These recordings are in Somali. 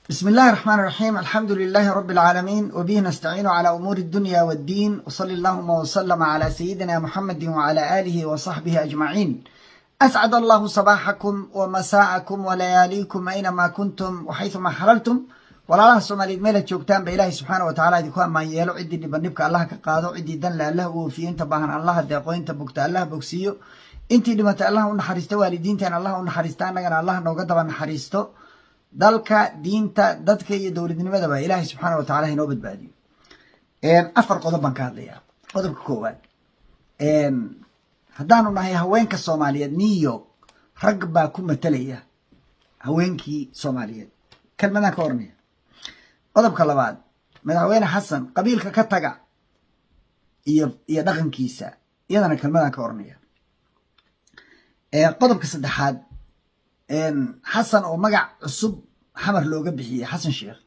بسم الله الرحمن الرحيم، الحمد لله رب العالمين، وبه نستعين على أمور الدنيا والدين، وصلى اللهم وسلم على سيدنا محمد وعلى آله وصحبه أجمعين. أسعد الله صباحكم ومساءكم ولياليكم أينما كنتم وحيثما حللتم. Walaalaha Soomaaliyeed meelaad joogtaan ba Ilaahay subxaana wa tacala idinku ammaan yeelo. Ciddii dhiban dhibka Allah ka qaado, ciddii danle Allah u oofiyo, inta baahan Allaha deeqo, inta bugta Allah bogsiiyo, intii dhimatay Allah u naxariisto, waalidiintan Allah u naxariista, annagana Allah nooga daba naxariisto. Dalka, diinta, dadka iyo dowladnimadaba Ilaahay subxaana wa tacala inoo badbaadiyo. Afar qodob baan ka hadlayaa. Qodobka koowaad, haddaanu nahay haweenka Soomaaliyeed New York, rag baa ku matelaya haweenkii Soomaaliyeed, kelmadaan ka oranaya. Qodobka labaad, Madaxweyne Xasan qabiilka ka taga iyo dhaqankiisa, iyadana kelmadaan ka oranaya. Qodobka saddexaad, Xasan oo magac cusub Xamar looga bixiyey, Xasan Sheekh,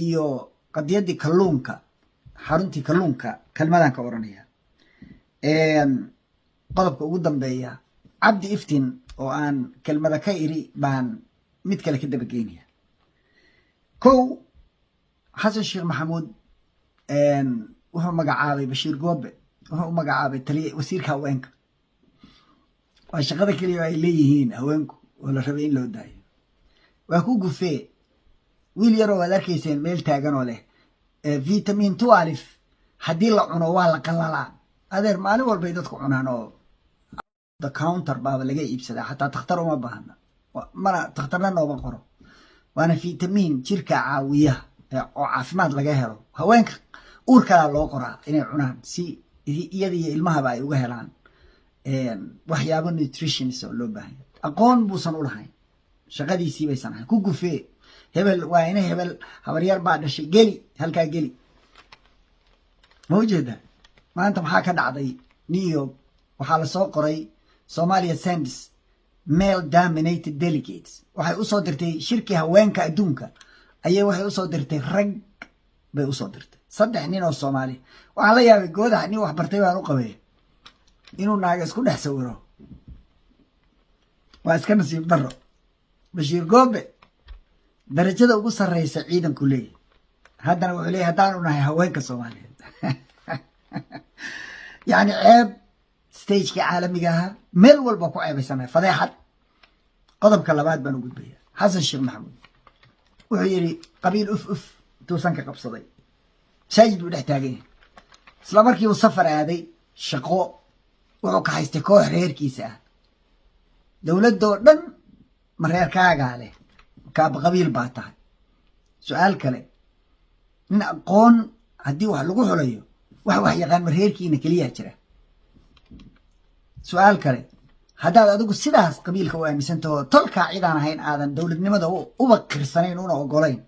iyo qadiyaddii kalluunka, xaruntii kalluunka, kelmadaan ka oranaya. Qodobka ugu dambeeya, Cabdi Iftin oo aan kelmada ka iri baan mid kale ka dabageynaya. Kow, Xasan Sheekh Maxamuud wuxuu magacaabay Bashiir Goobe, wuxuu u magacaabay taliya wasiirka haweenka. Waa shaqada keliya ay leeyihiin haweenku oo la rabay in loo daayo. Waa ku gufee wiil yaroo waad arkayseen meel taagan oo leh vitamin 12 haddii la cuno waa la qalalaa. Adeer, maalin walbay dadku cunaan oo the counter baaba laga iibsadaa, xataa takhtar uma baahna, mana takhtarna nooma qoro. Waana vitamin jirka caawiya oo caafimaad laga helo. Haweenka uurkalaa loo qoraa inay cunaan si iyada iyo ilmahaba ay uga helaan waxyaabo nutritions oo loo baahanya. Aqoon buusan u lahayn, shaqadiisii baysan ahayn. Ku gufee hebel waa ina hebel, habaryar baa dhashay, geli halkaa geli. Ma ujeeda maanta maxaa ka dhacday New York? Waxaa lasoo qoray "Somalia sends male dominated delegates". Waxay usoo dirtay shirkii haweenka adduunka ayay waxay usoo dirtay, rag bay usoo dirtay, saddex nin oo Soomaali. Waxaan la yaabay Goodax, nin wax bartay baan u qabay, inuu naaga isku dhex sawiro. Waa iska nasiib daro. Bashiir Goobe darajada ugu sarreysa ciidanku leeyahy, haddana wuxuu leeyahy haddaanu nahay haweenka Soomaaliyeed. Yacni ceeb stagekii caalamiga ahaa meel walba ku ceebaysanahay, fadeexad. Qodobka labaad baan u gudbaya. Xasan Sheekh Maxamuud wuxuu yidhi qabiil uf uf intuusan ka qabsaday, masaajid buu dhex taagan yahay. Isla markii uu safar aaday shaqo, wuxuu ka haystay koox reerkiisa ah. Dowladdoo dhan ma reerkaagaa leh? Kaaba qabiil baa tahay. Su-aal kale, nin aqoon haddii wax lagu xulayo, wax yaqaan ma reerkiina keliyaa jira? Su-aal kale, haddaad adigu sidaas qabiilka u aaminsantaho, tolkaa cidaan ahayn aadan dowladnimada uba qirsanayn una ogolayn,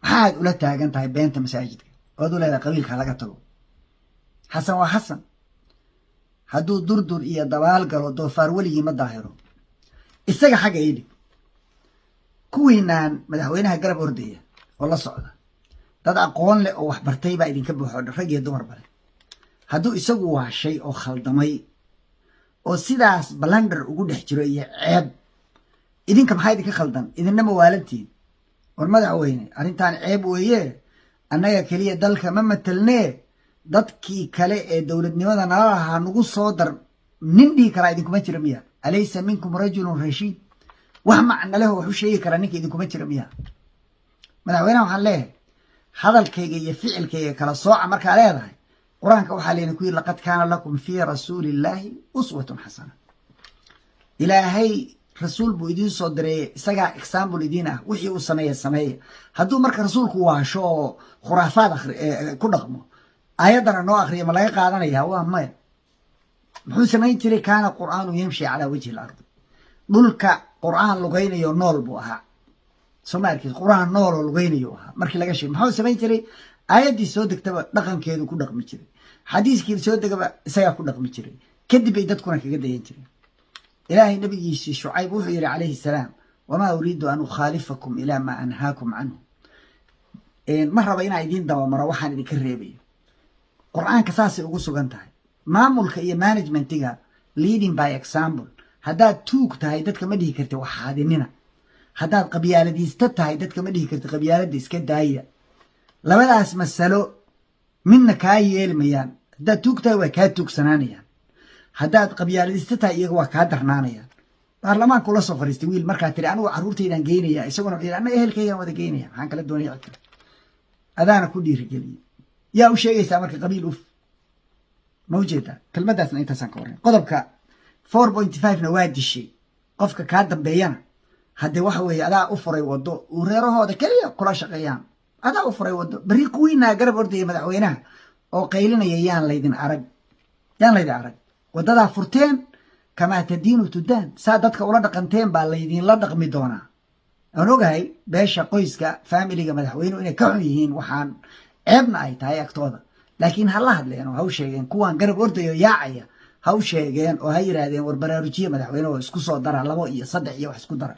maxaad ula taagan tahay beenta masaajidka ood u leedahay qabiilka laga tago? Xasan waa Xasan, hadduu durdur iyo dabaal galo, doofaar weligii ma daahiro. Isaga xagga idhig. Kuwiinaan madaxweynaha garab ordaya oo la socda, dad aqoon leh oo wax bartay baa idinka buuxo, rag iyo dumar bale. Hadduu isagu waashay oo khaldamay oo sidaas blunder ugu dhex jiro iyo ceeb, idinka maxaa idinka khaldan? Idinna ma waalantiin? War madaxweyne, arrintan ceeb weeye. Annaga keliya dalka ma matelnee, dadkii kale ee dowladnimada nala lahaa nagu soo dar. Nin dhihi karaa idinkuma jira miya? أليس منكم رجل رشيد? Wax macno leh wax u sheegi karaa ninka idinkuma jira miya? Madaxweyneha waxaan leeyahay, hadalkayga iyo ficilkayga kala sooca. Markaa leedahay, Qur-aanka waxaa leyna ku yidhi: لقد كان لكم في رسول الله أسوة حسنة. Ilaahay rasuul buu idiin soo diray, isagaa example idiin ah. Wixii uu sameeya sameeya. Hadduu marka rasuulku waasho oo khuraafaad ku dhaqmo, aayaddana noo akriya, ma laga qaadanaya? Waa maya. Muxuu samayn jiray? كان القرآن يمشي على وجه الأرض. Dhulka Qur'aan lugaynayo nool buu ahaa. Soo ma arkis? Qur'aan nool oo lugaynayo ahaa. Markii laga sheegay, muxuu samayn jiray? Aayaddii soo degtaba dhaqankeedu ku dhaqmi jiray, xadiiskii soo degaba isagaa ku dhaqmi jiray, kadib bay dadkuna kaga dayan jireen. Ilaahay nabigiisii Shucayb wuxuu yidhi calayhi salaam: وما أريد أن أخالفكم إلى ما أنهاكم عنه. Ma raba inaan idiin dabamaro waxaan idinka reebayo. Qur-aanka saasay ugu sugan tahay. Maamulka iyo managementiga, leading by example. Haddaad tuug tahay, dadka ma dhihi karti waxaadinina. Haddaad qabyaaladiista tahay, dadka ma dhihi kartid qabyaaladda iska daaya. Labadaas masalo midna kaa yeeli mayaan. Haddaad tuug tahay, waa kaa tuugsanaanayaan. Haddaad qabyaaladiista tahay, iyaga waa kaa darnaanayaan. Baarlamaanku la soo fariistay wiil markaa tiri, "Anigu carruurtaydaan geynaya." Isaguna wuxuu yidhi, "Annaga ehelkaygaan wada geynaya, maxaan kala doonaya cid kale?" Adaana ku dhiirigeliyey. Yaa u sheegaysaa marka qabiil uf ma ujeedaa? Kelmaddaasna intaasaan ka warran. Qodobka 4.5-na waa dishay. Qofka kaa dambeeyana haddee waxa weeye, adaa u furay waddo uu reerahooda keliya kula shaqeeyaan. Adaa u furay waddo. Berri kuwiinaa garab ordaya madaxweynaha oo qaylinaya, yaan laydin arag, yaan laydin arag. Waddadaa furteen. كما تدين تدان. Saa dadka ula dhaqanteen baa laydinla dhaqmi doonaa. Aan ogahay beesha, qoyska, faamiliga madaxweynuhu inay ka xun yihiin waxaan, ceebna ay tahay agtooda, laakiin ha la hadleen oo ha u sheegeen kuwaan garab ordayo yaacaya. Ha u sheegeen oo ha yidhaahdeen, "War baraarujiye madaxweyne oo isku soo dara labo iyo saddex iyo wax isku dara."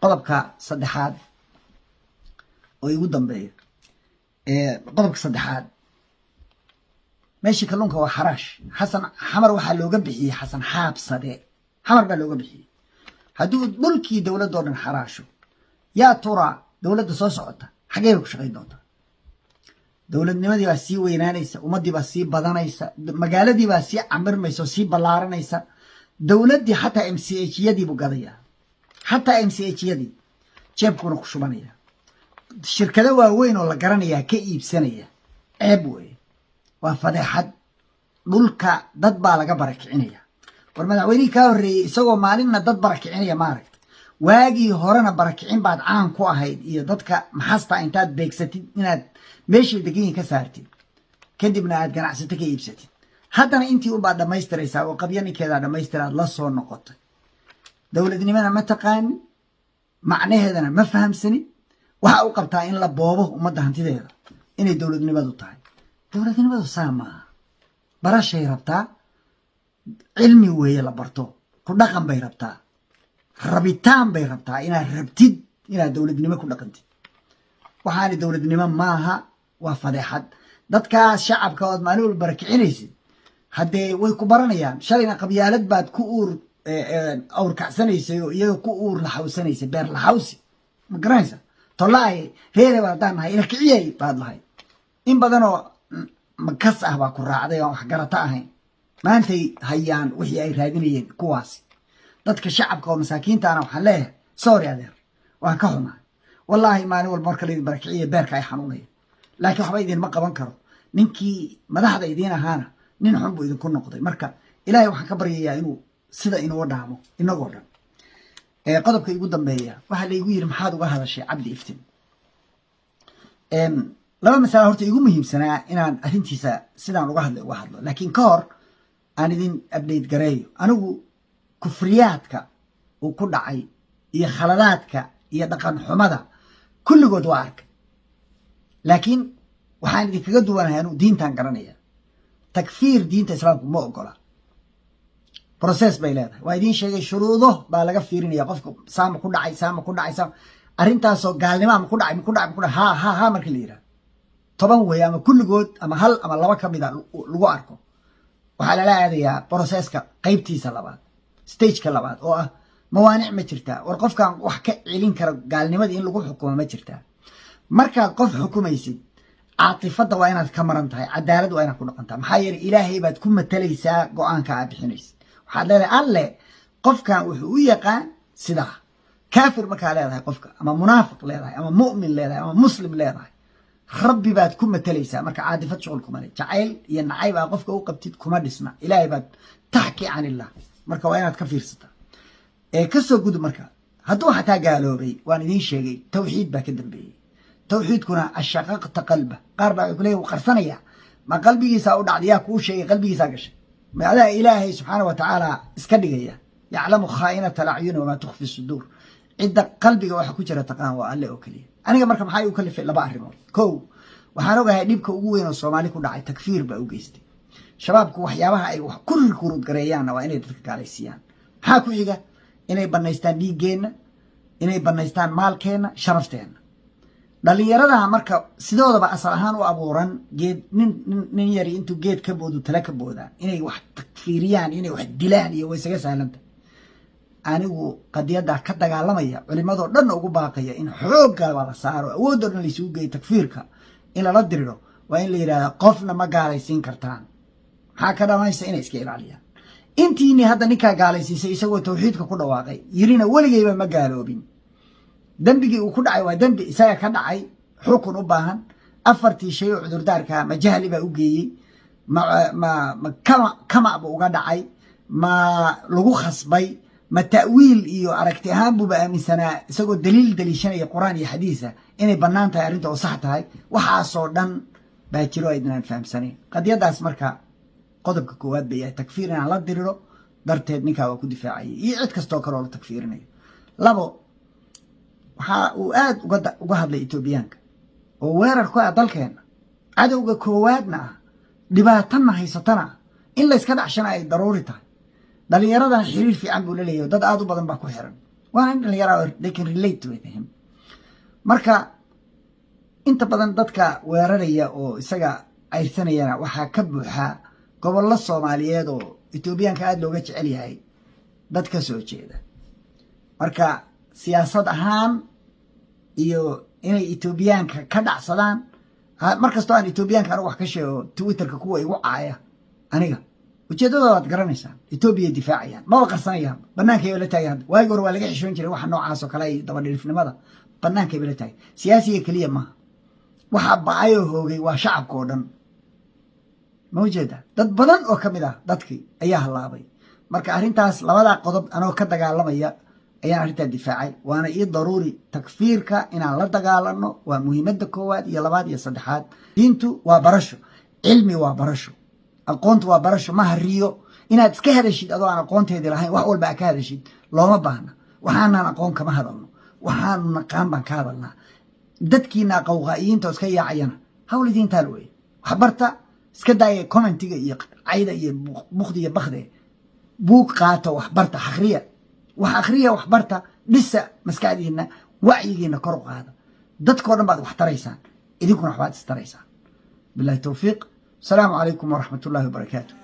Qodobka saddexaad oo igu dambeeya, qodobka saddexaad, meeshii kalluunka waa xaraash. Xasan Xamar waxaa looga bixiyey Xasan Xaabsade. Xamar baa looga bixiyey. Hadduu dhulkii dowladda o dhan xaraasho, yaa tura dowladda soo socota xaggee bay ku shaqayn doontaa? Dowladnimadii baa sii weynaanaysa, ummaddii baa sii badanaysa, magaaladii baa sii camirmaysa oo sii ballaaranaysa. Dowladdii xataa MCH yadii buu gadayaa, xataa MCH yadii jeebkuuna ku shubanaya. Shirkado waaweyn oo la garanayaa ka iibsanaya. Ceeb weeye, waa fadeexad. Dhulka dad baa laga barakicinaya. War madaxweynihii kaa horreeyey isagoo maalinna dad barakicinaya maaragta? Waagii horena barakicin baad caan ku ahayd iyo dadka maxasta intaad beegsatid inaad meeshay deganyihin ka saartid, kadibna aad ganacsato ka iibsatid. Haddana intii unbaad dhammaystiraysaa oo qabyo ninkeedaa dhammaystiraad la soo noqotay. Dowladnimana ma taqaanin, macnaheedana ma fahamsanin. Waxa u qabtaa in la boobo ummadda hantideeda inay dowladnimadu tahay. Dowladnimadu saa maaha. Barashay rabtaa, cilmi weeye la barto, ku dhaqan bay rabtaa, rabitaan bay rabtaa, inaad rabtid inaad dowladnimo ku dhaqantid. Waxaani dowladnimo maaha, waa fadeexad. Dadkaas shacabka ood maalin walba barakicinaysid, haddee way ku baranayaan. Shalayna qabyaalad baad ku uur awrkacsanaysay oo iyaga ku uur laxawsanaysay, beer laxawsi, ma garanaysa? Tollaay reere baa haddaan nahay ina kiciyay baad lahay. In badanoo makas ah baa ku raacday oon waxgarato ahayn. Maantay hayaan wixii ay raadinayeen kuwaasi. Dadka shacabka oo masaakiintaana waxaan leeyahay, sorry adeer, waan ka xumahay wallaahi. Maalin walba marka laydin barakiciya beerka ay xanuunaya, laakiin waxba idinma qaban karo. Ninkii madaxda idiin ahaana nin xun buu idinku noqday. Marka Ilaahay waxaan ka baryayaa inuu sida inoo dhaamo inagoo dhan. Qodobka igu dambeeya, waxaa laygu yidhi, "Maxaad uga hadashay Cabdi Iftin?" Laba masale horta igu muhiimsanaa inaan arrintiisa sidaan uga hadlay uga hadlo, laakiin ka hor aan idin update gareeyo. Anigu kufriyaadka uu ku dhacay iyo khaladaadka iyo dhaqan xumada kulligood waa arkay, laakiin waxaan idinkaga duwanahay, anigu diintaan garanaya. Takfiir diinta Islaamku ma ogola. Process bay leedahay, waa idiin sheegay. Shuruudo baa laga fiirinaya. Qofka saama ku dhacay, saama ku dhacay, saama arrintaasoo gaalnimaa ma ku dhacay, ma ku dhacay, ma ku dhacay? Ha ha ha. Marka la yidhaha 10 weeye, ama kulligood ama hal ama laba ka mida lagu arko, waxaa lala aadayaa processka qaybtiisa labaad, stageka labaad oo ah mawaanic ma jirtaa? War qofkan wax ka celin kara gaalnimadii in lagu xukumo ma jirtaa? Markaad qof xukumaysid, caatifadda waa inaad ka maran tahay, cadaalad waa inaad ku dhaqantaa. Maxaa yeeley Ilaahay baad ku matalaysaa go-aanka aad bixinaysid. Waxaad leedahay, "Alle qofkan wuxuu u yaqaan sidaa." Kaafir markaa leedahay qofka, ama munaafiq leedahay, ama mu'min leedahay, ama muslim leedahay, Rabbi baad ku matalaysaa. Marka caatifad shuqul kuma le. Jacayl iyo nacayb aa qofka u qabtid kuma dhisna. Ilaahay baad تحكي عن الله. Marka waa inaad ka fiirsataa ee kasoo gudub. Marka hadduu xataa gaaloobay, waan idiin sheegay, tawxiid baa ka dambeeyey. Tawxiidkuna أشققت قلبه. Qaar baa ku leeya, "Wuu qarsanaya, ma qalbigiisaa u dhacday?" Yaa kuu sheegay qalbigiisaa gashay? Ma adaa Ilaahay subxaana wa tacaala iska dhigaya? يعلم خائنة الأعين وما تخفي الصدور. Cidda qalbiga waxa ku jira taqaan waa Alle oo keliya. Aniga marka maxaa igu kalifay? Laba arrimood. Kow, waxaan ogahay dhibka ugu weyn oo Soomaali ku dhacay takfiir baa u geystay. Shabaabku waxyaabaha ay wax ku recruit gareeyaanna waa inay dadka gaalaysiiyaan. Maxaa ku xiga? Inay bannaystaan dhiiggeenna, inay bannaystaan maalkeenna, sharafteenna. Dhallinyaradaha marka sidoodaba asal ahaan u abuuran geed nin yari intuu geed ka boodu tala ka boodaa, inay wax takfiiriyaan, inay wax dilaan iyo way isaga sahlanta. Anigu qadiyaddaa ka dagaalamaya, culimadoo dhanna ugu baaqaya in xooggaaba la saaro, awoodoo dhan laysugu geeyo takfiirka in lala diriro. Waa in la yidhahdaa qofna ma gaalaysiin kartaan. Maxaa ka dhalanaysa? Inay iska ilaaliyaan. Intiinii hadda ninkaa gaalaysiisay, isagoo tawxiidka ku dhawaaqay, yirina weligeyba ma gaaloobin, dembigii uu ku dhacay waa dembi isaga ka dhacay, xukun u baahan. Afartii shay oo cudurdaarkaa, ma jahli baa u geeyey, ma kama kama buu uga dhacay, ma lagu khasbay, ma ta'wiil iyo aragti ahaan buuba aaminsanaa, isagoo daliil daliishanaya Qur-aan iyo xadiisa inay bannaan tahay arrinta oo sax tahay? Waxaasoo dhan baa jiro aydnaan fahamsanayn qadiyaddaas. Marka qodobka koowaad bay yahay takfiir inaan la diriro darteed ninkaa waa ku difaacayay iyo cid kastoo kale oo la takfiirinayo. Labo, waxa uu aada uga hadlay Etoobiyaanka oo weerar ku ah dalkeenna, cadowga koowaadna ah, dhibaatana haysatana ah, in layska dhacshana ay daruuri tahay. Dhalinyaradana xiriir fiican buu la leeyahay, dad aada u badan baa ku xiran, waana in dhalinyara they can relate with him. Marka inta badan dadka weeraraya oo isaga cayrsanayana waxaa ka buuxa gobollo Soomaaliyeed oo Etoobiyaanka aada looga jecel yahay dad ka soo jeeda. Marka siyaasad ahaan iyo inay Etoobiyaanka ka dhacsadaan, mar kastoo aan Etoobiyaanka anigu wax ka sheego, Twitterka kuwa igu caaya aniga ujeeddadooda waad garanaysaan. Etoobiya difaacayaan, maba qarsanayaan, bannaankay la taagay. Hadda waagi hore waa laga xishoon jiray waxa noocaas oo kale iyo dabadhilifnimada, bannaankayba la taagay. Siyaasiga keliya maaha waxaa ba-ayoo hoogay, waa shacabka oo dhan. Ma ujeeda? Dad badan oo ka mid ah dadkii ayaa hallaabay. Marka arrintaas, labadaa qodob anoo ka dagaalamaya ayaan arrintaa difaacay, waana ii daruuri takfiirka inaan la dagaalano. Waa muhiimadda koowaad iyo labaad iyo saddexaad. Diintu waa barasho, cilmi waa barasho, aqoontu waa barasho, ma hariyo. Inaad iska hadashid adoo aan aqoonteedii lahayn, wax walba aad ka hadashid, looma baahna. Waxaanaan aqoon kama hadalno, waxaanu naqaan baan ka hadalnaa. Dadkiina qawqaa'iyiinta oo iska yaacayana hawl idiintaal wey. Waxbarta, iska daaya commentiga iyo cayda iyo bukdi iyo bakde. Buug qaato, waxbarta, akhriya, wax akhriya, waxbarta, dhisa maskaxdiina, wacyigiina kor u qaada. Dadkao dhan baad wax taraysaan, idinkuna waxbaad istaraysaan. Billahi towfiiq. Asalaamu calaykum waraxmat ullahi wabarakaatu.